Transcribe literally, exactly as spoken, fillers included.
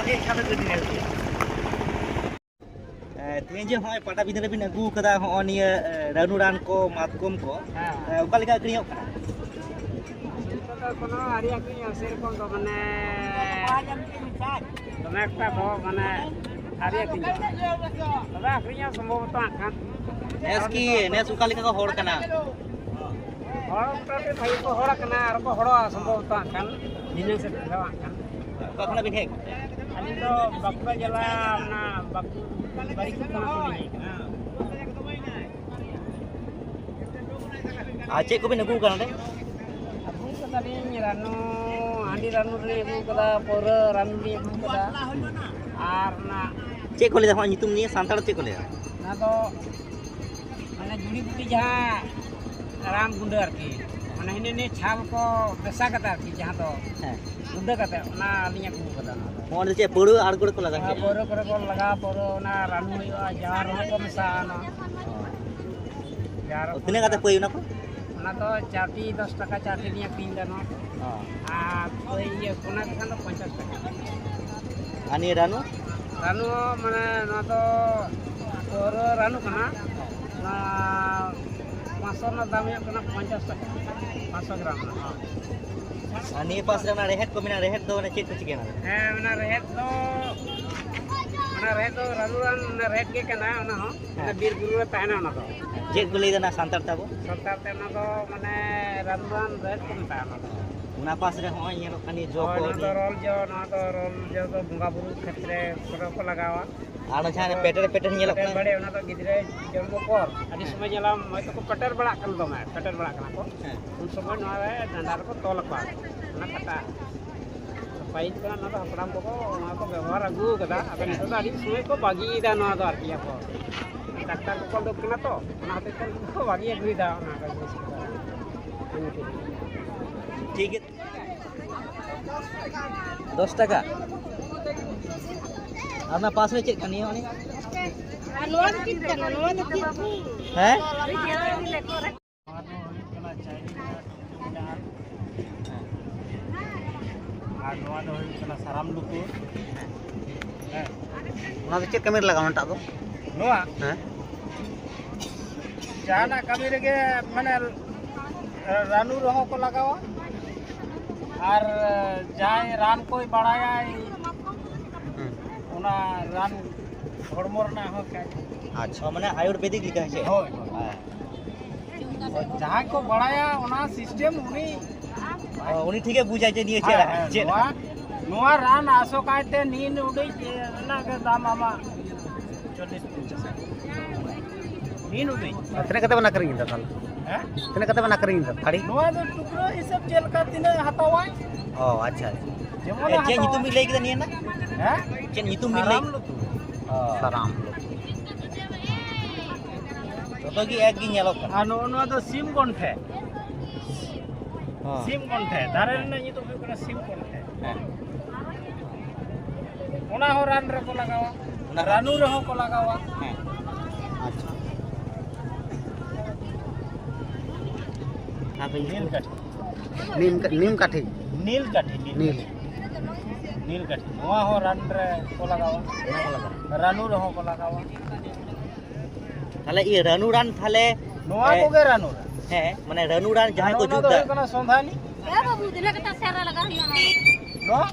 ᱦᱮᱡ ᱠᱟᱛᱮ ᱜᱟᱹᱰᱤ ᱨᱮ ᱟᱹᱜᱩᱭᱟ᱾ ᱮ, ᱛᱮᱦᱮᱧ ᱡᱮ ᱦᱚᱸᱜᱼᱚᱭ ᱯᱟᱴᱟᱵᱤᱸᱫᱷᱟᱹ ᱨᱮᱵᱤᱱ ᱟᱹᱜᱩ ᱠᱟᱫᱟ ᱦᱚᱸᱜᱼᱚᱭ ᱱᱤᱭᱟᱹ, ᱮ, ᱨᱟᱹᱱᱩ ᱨᱟᱱ ᱠᱚ, ᱢᱟᱛᱠᱚᱢ ᱠᱚ, ᱦᱮᱸ᱾ ᱮ, ᱚᱠᱟ ᱞᱮᱠᱟ ᱟᱹᱠᱷᱨᱤᱧᱚᱜ ᱠᱟᱱᱟ? ᱱᱤᱛᱚᱜ ᱫᱚ ᱠᱳᱱᱳ ᱟᱹᱣᱨᱤ ᱟᱹᱠᱷᱨᱤᱧᱚᱜᱼᱟ, ᱥᱮᱨᱚᱠᱚᱢ ᱫᱚ ᱢᱟᱱᱮ ᱫᱚᱢᱮ ᱮᱠᱴᱟ ᱫᱚ ᱢᱟᱱᱮ ᱟᱹᱣᱨᱤ ᱟᱹᱠᱷᱨᱤᱧᱚᱜᱼᱟ᱾ ᱛᱚᱵᱮ ᱟᱹᱠᱷᱨᱤᱧᱚᱜᱼᱟ ᱥᱚᱢᱵᱷᱚᱵᱚᱛᱚ ᱦᱟᱸᱜ ᱠᱷᱟᱱ᱾ ᱱᱮᱥ ᱠᱤ, ᱱᱮᱥ ᱚᱠᱟ ᱞᱮᱠᱟ ᱠᱚ ᱦᱚᱲ ᱠᱟᱱᱟ? ᱦᱚᱲ ᱢᱚᱴᱟᱢᱩᱴᱤ ᱵᱷᱟᱜᱮ ᱠᱚ ᱦᱚᱲ ᱟᱠᱟᱱᱟ, ᱟᱨ ᱠᱚ ᱦᱚᱲᱚᱜᱼᱟ ᱥᱚᱢᱵᱷᱚᱵᱚᱛᱚ ᱦᱟᱸᱜ ᱠᱷᱟᱱ, ᱫᱷᱤᱱᱟᱹᱝ ᱥᱮᱫ ᱛᱮᱫᱚ ᱦᱟᱸᱜ ᱠᱷᱟᱱ᱾ ᱚᱠᱟ ᱠᱷᱚᱱᱟᱜ ᱵᱤᱱ ᱦᱮᱡ? ᱟᱹᱞᱤᱧ ᱫᱚ ᱵᱟᱸᱠᱩᱲᱟ ᱡᱮᱞᱟ, ᱚᱱᱟ ᱵᱟᱸᱠᱩ-, ᱵᱟᱨᱤᱠᱩᱞ ᱛᱷᱟᱱᱟ ᱠᱷᱚᱱ ᱞᱤᱧ ᱦᱮᱡ ᱟᱠᱟᱱᱟ᱾ ᱟᱨ ᱪᱮᱫ ᱠᱚᱵᱤᱱ ᱟᱹᱜᱩ ᱟᱠᱟᱫᱟ ᱱᱚᱰᱮ? ᱟᱹᱜᱩ ᱠᱟᱫᱟᱞᱤᱧ ᱨᱟᱱᱩ, ᱦᱟᱺᱰᱤ ᱨᱟᱱᱩ ᱞᱤᱧ ᱟᱹᱜᱩ ᱠᱟᱫᱟ, ᱯᱟᱹᱣᱨᱟᱹ ᱨᱟᱱᱩ ᱞᱤᱧ ᱟᱹᱜᱩ ᱠᱟᱫᱟ, ᱟᱨ ᱚᱱᱟ ᱪᱮᱫ ᱠᱚ ᱞᱟᱹᱭᱟ ᱦᱚᱸᱜᱼᱚᱭ ᱧᱩᱛᱩᱢ ᱱᱤᱭᱮ ᱥᱟᱱᱛᱟᱲ ᱪᱮᱫ ᱠᱚ ᱞᱟᱹᱭᱟ? ᱚᱱᱟ ᱫᱚ ᱢᱟᱱᱮ ᱡᱩᱲᱤ ᱵᱩᱴᱤ ᱡᱟᱦᱟᱸ ᱨᱟᱱ ᱜᱩᱸᱰᱟᱹ ᱟᱨᱠᱤ, ᱢᱟᱱᱮ ᱦᱤᱱᱟᱹ ᱱᱤᱭᱟᱹ ᱪᱷᱟᱞ ᱠᱚ ᱢᱮᱥᱟ ᱠᱟᱛᱮ ᱟᱨᱠᱤ, ᱡᱟᱦᱟᱸ ᱫᱚ ᱦᱮᱸ᱾ ᱜᱩᱸᱰᱟᱹ ᱠᱟᱛᱮ ᱚᱱᱟ ᱟᱹᱞᱤᱧ ᱟᱹᱜᱩ ᱠᱟᱫᱟ ᱚᱱᱟ ᱫᱚ᱾ ᱦᱚᱸ, ᱚᱸᱰᱮ ᱪᱮᱫ ᱯᱟᱹᱣᱨᱟᱹ ᱟᱲ ᱠᱚᱨᱮ ᱠᱚ ᱞᱟᱜᱟᱣ ᱦᱮᱸ, ᱜᱮᱭᱟ? ᱯᱟᱹᱣᱨᱟᱹ ᱠᱚᱨᱮ ᱠᱚ ᱞᱟᱜᱟᱣᱟ, ᱯᱟᱹᱣᱨᱟᱹ ᱚᱱᱟ ᱨᱟᱱᱩ ᱦᱩᱭᱩᱜᱼᱟ, ᱡᱟᱣᱟᱨ ᱨᱮᱦᱚᱸ ᱠᱚ ᱢᱮᱥᱟᱜᱼᱟ ᱚᱱᱟ᱾ ᱡᱟᱣᱟᱨ ᱚ, ᱛᱤᱱᱟᱹᱜ ᱠᱟᱛᱮ ᱯᱟᱹᱭ ᱚᱱᱟ ᱠᱚ? ᱚᱱᱟ ᱫᱚ ᱪᱟᱴᱤ ᱫᱚᱥ ᱴᱟᱠᱟ ᱪᱟᱴᱤ ᱞᱤᱧ ᱟᱹᱠᱷᱨᱤᱧ ᱮᱫᱟ ᱱᱚᱣᱟ ᱠᱚ᱾ ᱦᱚᱸ᱾ ᱟᱨ ᱯᱟᱹᱭ ᱤᱭᱟᱹ ᱠᱚᱱᱟ ᱠᱚ ᱠᱷᱟᱱ ᱫᱚ ᱯᱚᱧᱪᱟᱥ ᱴᱟᱠᱟ᱾ ᱟᱨ ᱱᱤᱭᱟᱹ ᱨᱟᱱᱩ? ᱨᱟᱱᱩ ᱦᱚᱸ ᱢᱟᱱᱮ ᱱᱚᱣᱟ ᱫᱚ ᱯᱟᱹᱣᱨᱟᱹ ᱨᱟᱱᱩ ᱠᱟᱱᱟ᱾ ᱚᱱᱟ ᱯᱟᱸᱪᱥᱚ ᱨᱮᱱᱟᱜ ᱫᱟᱢ ᱦᱩᱭᱩᱜ ᱠᱟᱱᱟ ᱯᱚᱧᱪᱟᱥ ᱴᱟᱠᱟ, ᱯᱟᱸᱪᱥᱚ ᱜᱨᱟᱢ ᱨᱮᱱᱟᱜ᱾ ᱟᱨ ᱱᱤᱭᱟᱹ ᱯᱟᱥ ᱨᱮ ᱚᱱᱟ ᱨᱮᱦᱮᱫ ᱠᱚ ᱢᱮᱱᱟᱜᱼᱟ, ᱨᱮᱦᱮᱫ ᱫᱚ ᱢᱟᱱᱮ ᱪᱮᱫ ᱠᱚ ᱪᱤᱠᱟᱹᱭᱟ ᱚᱱᱟ ᱨᱮ? ᱦᱮᱸ, ᱚᱱᱟ ᱨᱮᱦᱮᱫ ᱫᱚ, ᱚᱱᱟ ᱨᱮᱦᱮᱫ ᱫᱚ ᱨᱟᱱᱩ ᱨᱟᱱ, ᱚᱱᱟ ᱨᱮᱦᱮᱫ ᱜᱮ ᱠᱟᱱᱟ ᱚᱱᱟ ᱦᱚᱸ᱾ ᱚᱱᱟ ᱦᱮᱸ᱾ ᱵᱤᱨ ᱵᱩᱨᱩ ᱨᱮ ᱛᱟᱦᱮᱱᱟ ᱚᱱᱟ ᱫᱚ᱾ ᱪᱮᱫ ᱠᱚ ᱞᱟᱹᱭᱫᱟ ᱚᱱᱟ ᱥᱟᱱᱛᱟᱲ ᱛᱮ ᱟᱵᱚ? ᱥᱟᱱᱛᱟᱲ ᱛᱮ ᱚᱱᱟ ᱫᱚ ᱢᱟᱱᱮ ᱨᱟᱱᱩ ᱨᱟᱱ ᱨᱮᱦᱮᱫ ᱠᱚ ᱢᱮᱛᱟᱜᱼᱟ ᱚᱱᱟ ᱫᱚ᱾ ᱚᱱᱟ ᱯᱟᱥ ᱨᱮ ᱦᱚᱸᱜᱼᱚᱭ ᱧᱮᱞᱚᱜ ᱠᱟᱱ ᱱᱤᱭᱟᱹ ᱡᱚ ᱦᱳᱭ, ᱠᱚ, ᱱᱚᱣᱟ ᱫᱚ ᱱᱤᱭᱟᱹ ᱨᱚᱞ ᱡᱚ, ᱱᱚᱣᱟ ᱫᱚ ᱨᱚᱞ ᱡᱚ ᱫᱚ ᱵᱚᱸᱜᱟ ᱵᱩᱨᱩ ᱠᱷᱮᱛᱨᱮ ᱠᱚᱨᱮ ᱠᱚ ᱞᱟᱜᱟᱣᱟ᱾ ᱟᱨ ᱚᱱᱟ ᱡᱟᱦᱟᱸ ᱯᱮᱴᱮᱨ ᱯᱮᱴᱮᱨ ᱧᱮᱞᱚᱜ ᱯᱮᱴᱮᱨ ᱠᱟᱱᱟ? ᱵᱟᱲᱮ, ᱚᱱᱟ ᱫᱚ ᱜᱤᱫᱽᱨᱟᱹ ᱡᱚᱱᱢᱚ ᱯᱚᱨ ᱟᱹᱰᱤ ᱥᱚᱢᱚᱭ ᱧᱮᱞᱟᱢ ᱦᱚᱭᱛᱳ ᱠᱚ ᱯᱮᱴᱮᱨ ᱵᱟᱲᱟᱜ ᱠᱟᱱᱟ ᱫᱚᱢᱮ, ᱯᱮᱴᱮᱨ ᱵᱟᱲᱟᱜ ᱠᱟᱱᱟ ᱠᱚ᱾ ᱦᱮᱸ᱾ ᱩᱱ ᱥᱚᱢᱚᱭ ᱱᱚᱣᱟ ᱨᱮ ᱰᱟᱸᱰᱟ ᱨᱮᱠᱚ ᱛᱚᱞ ᱟᱠᱚᱣᱟ, ᱚᱱᱟ ᱠᱟᱴᱟ᱾ ᱯᱟᱹᱦᱤᱞ ᱠᱷᱚᱱᱟᱜ ᱱᱚᱣᱟ ᱫᱚ ᱦᱟᱯᱲᱟᱢ ᱠᱚᱠᱚ ᱱᱚᱣᱟ ᱠᱚ ᱵᱮᱵᱚᱦᱟᱨ ᱟᱹᱜᱩ ᱟᱠᱟᱫᱟ᱾ ᱟᱫᱚ ᱱᱤᱛᱚᱜ ᱫᱚ ᱟᱹᱰᱤ ᱥᱚᱢᱚᱭ ᱠᱚ ᱵᱟᱹᱜᱤᱭᱮᱫᱟ ᱱᱚᱣᱟ ᱫᱚ ᱟᱨᱠᱤ, ᱟᱠᱚ ᱰᱟᱠᱛᱟᱨ ᱠᱚᱠᱚ ᱩᱰᱩᱠ ᱠᱟᱱᱟ ᱛᱚ, ᱚᱱᱟ ᱦᱚᱛᱮᱡ ᱛᱮ ᱩᱱᱠᱩ ᱠᱚ ᱵᱟᱹᱜᱤ ᱟᱹᱜᱩᱭᱮᱫᱟ ᱚᱱᱟ ᱠᱚ ᱡᱤᱱᱤᱥ ᱠᱚᱫᱚ᱾ ᱴᱷᱤᱠ ᱜᱮᱭᱟ᱾ ᱫᱚᱥ ᱴᱟᱠᱟ᱾ ᱟᱨ ᱚᱱᱟ ᱯᱟᱥ ᱨᱮ ᱪᱮᱫ ᱠᱟᱱᱟ? ᱱᱤᱭᱟᱹ ᱦᱚᱸ ᱱᱤᱭᱟᱹ? ᱟᱨ ᱱᱚᱣᱟ ᱫᱚ ᱪᱮᱫ ᱠᱟᱱᱟ? ᱱᱚᱣᱟ ᱫᱚ ᱪᱮᱫ? ᱦᱮᱸ? ᱪᱟᱭᱱᱤᱡᱽ ᱢᱮᱱᱟᱜᱼᱟ, ᱴᱩᱠᱴᱩᱠ ᱢᱮᱱᱟᱜᱼᱟ᱾ ᱟᱨ ᱱᱚᱣᱟ ᱫᱚ ᱦᱩᱭᱩᱜ ᱠᱟᱱᱟ ᱥᱟᱨᱟᱢ ᱞᱩᱛᱩᱨ᱾ ᱦᱮᱸ᱾ ᱚᱱᱟ ᱫᱚ ᱪᱮᱫ ᱠᱟᱹᱢᱤ ᱨᱮ ᱞᱟᱜᱟᱜᱼᱟ ᱚᱱᱟᱴᱟᱜ ᱫᱚ? ᱱᱚᱣᱟ? ᱦᱮᱸ᱾ ᱡᱟᱦᱟᱱᱟᱜ ᱠᱟᱹᱢᱤ ᱨᱮᱜᱮ, ᱢᱟᱱᱮ, ᱨᱟᱹᱱᱩ ᱨᱮᱦᱚᱸ ᱠᱚ ᱞᱟᱜᱟᱣᱟ, ᱟᱨ ᱡᱟᱦᱟᱸᱭ ᱨᱟᱱ ᱠᱚᱭ ᱵᱟᱲᱟᱭᱟᱭ, ᱦᱩᱸ᱾ ᱚᱱᱟ ᱨᱟᱱ ᱦᱚᱲᱢᱚ ᱨᱮᱱᱟᱜ ᱦᱚᱸ ᱠᱟᱡᱽ᱾ ᱟᱪᱪᱷᱟ, ᱢᱟᱱᱮ ᱟᱭᱩᱨᱵᱮᱫᱤᱠ ᱞᱮᱠᱟ, ᱦᱮᱸ ᱥᱮ? ᱦᱳᱭ, ᱦᱳᱭ᱾ ᱦᱮᱸ᱾ ᱡᱟᱦᱟᱸᱭ ᱠᱚ ᱵᱟᱲᱟᱭᱟ ᱚᱱᱟ ᱥᱤᱥᱴᱮᱢ, ᱩᱱᱤ ᱚ, ᱩᱱᱤ ᱴᱷᱤᱠᱮ ᱵᱩᱡᱟ ᱡᱮ ᱱᱤᱭᱟᱹ ᱪᱮᱫ ᱦᱮᱸ, ᱨᱟᱱ, ᱦᱮᱸ, ᱪᱮᱫ ᱱᱚᱣᱟ, ᱨᱟᱱ? ᱱᱚᱣᱟ ᱨᱟᱱ ᱟᱥᱚᱠᱟᱭᱛᱮ ᱱᱤᱱ ᱩᱰᱤᱡ ᱨᱮᱱᱟᱜ ᱜᱮ ᱫᱟᱢ ᱟᱢᱟᱜ ᱪᱚᱞᱞᱤᱥ ᱯᱚᱧᱪᱟᱥ ᱴᱟᱠᱟ᱾ ᱱᱤᱱ ᱩᱰᱤᱡ᱾ ᱟᱨ ᱛᱤᱱᱟᱹᱜ ᱠᱟᱛᱮ ᱵᱮᱱ ᱟᱹᱠᱷᱨᱤᱧ ᱮᱫᱟ ᱛᱟᱦᱚᱞᱮ? ᱦᱮᱸ? ᱛᱤᱱᱟᱹᱜ ᱠᱟᱛᱮ ᱵᱮᱱ ᱟᱹᱠᱷᱨᱤᱧ ᱮᱫᱟ ᱛᱟᱹᱲᱤ? ᱱᱚᱣᱟ ᱫᱚ ᱴᱩᱠᱨᱟᱹ ᱦᱤᱥᱟᱹᱵ ᱪᱮᱫ ᱞᱮᱠᱟ ᱛᱤᱱᱟᱹᱜ ᱦᱟᱛᱟᱣᱟᱭ᱾ ᱚ, ᱟᱪᱪᱷᱟ, ᱟᱪᱪᱷᱟ᱾ ᱡᱮᱢᱚᱱ ᱮ, ᱪᱮᱫ ᱦᱟᱛᱟᱣᱟ᱾ ᱧᱩᱛᱩᱢ ᱵᱤᱱ ᱞᱟᱹᱭ ᱠᱮᱫᱟ ᱱᱤᱭᱟᱹ ᱨᱮᱱᱟᱜ? ᱦᱮᱸ? ᱪᱮᱫ ᱧᱩᱛᱩᱢ ᱵᱤᱱ ᱞᱟᱹᱭ ᱥᱟᱨᱟᱢ ᱠᱮᱫᱟ? ᱞᱩᱛᱩᱨ᱾ ᱚ᱾ ᱥᱟᱨᱟᱢ ᱞᱩᱛᱩᱨ᱾ ᱡᱚᱛᱚ ᱜᱮ ᱮᱠ ᱜᱮ ᱧᱮᱞᱚᱜ ᱠᱟᱱᱟ᱾ ᱟᱨ ᱱᱚᱜᱼᱚ ᱱᱚᱣᱟ ᱫᱚ ᱥᱤᱢ ᱜᱚᱱᱴᱷᱮ᱾ ᱦᱚᱸ᱾ ᱥᱤᱢ ᱜᱚᱱᱴᱷᱮ᱾ ᱫᱟᱨᱮ ᱨᱮᱱᱟᱜ ᱧᱩᱛᱩᱢ ᱦᱩᱭᱩᱜ ᱠᱟᱱᱟ ᱥᱤᱢ ᱜᱚᱱᱴᱷᱮ᱾ ᱦᱮᱸ᱾ ᱚᱱᱟ ᱦᱚᱸ ᱨᱟᱱ ᱨᱮᱠᱚ ᱞᱟᱜᱟᱣᱟ᱾ ᱚᱱᱟ ᱦᱚᱸ᱾ ᱨᱟᱹᱱᱩ ᱨᱮᱦᱚᱸ ᱠᱚ ᱞᱟᱜᱟᱣᱟ᱾ ᱦᱮᱸ᱾ ᱟᱪᱪᱷᱟ᱾ ᱟᱫᱚ ᱱᱤᱞ ᱠᱟᱹᱴᱷᱤ᱾ ᱱᱤᱢ ᱠᱟ-, ᱱᱤᱢ ᱠᱟᱹᱴᱷᱤ᱾ ᱱᱤᱞ ᱠᱟᱹᱴᱷᱤ, ᱱᱤᱞ ᱱᱤᱞ᱾ ᱠᱟᱹᱴᱷᱤ᱾ ᱱᱤᱞ ᱠᱟᱹᱴᱷᱤ᱾ ᱱᱚᱣᱟ ᱦᱚᱸ ᱨᱟᱱ ᱨᱮ ᱠᱚ ᱞᱟᱜᱟᱣᱟ᱾ ᱚᱱᱟ ᱠᱚ ᱞᱟᱜᱟᱣᱟ᱾ ᱨᱟᱹᱱᱩ ᱨᱮᱦᱚᱸ ᱠᱚ ᱞᱟᱜᱟᱣᱟ᱾ ᱛᱟᱦᱞᱮ ᱤᱭᱟᱹ ᱨᱟᱹᱱᱩ ᱨᱟᱱ ᱛᱟᱦᱞᱮ, ᱱᱚᱣᱟ ᱮ, ᱠᱚᱜᱮ ᱨᱟᱹᱱᱩ ᱨᱟᱱ᱾ ᱦᱮᱸ, ᱢᱟᱱᱮ ᱨᱟᱹᱱᱩ ᱨᱟᱱ ᱡᱟᱦᱟᱸᱭ ᱟᱨ ᱠᱚ ᱚᱱᱟ ᱡᱩᱛ ᱫᱚ ᱫᱟ᱾ ᱦᱩᱭᱩᱜ ᱠᱟᱱᱟ ᱥᱚᱱᱫᱷᱟᱱᱤ᱾ ᱮ ᱵᱟᱹᱵᱩ, ᱛᱤᱱᱟᱹᱜ ᱠᱟᱛᱮ ᱥᱮᱨ ᱨᱮ ᱞᱟᱜᱟᱣ ᱦᱩᱭᱩᱜᱼᱟ ᱱᱚᱣᱟ? ᱱᱚᱣᱟ?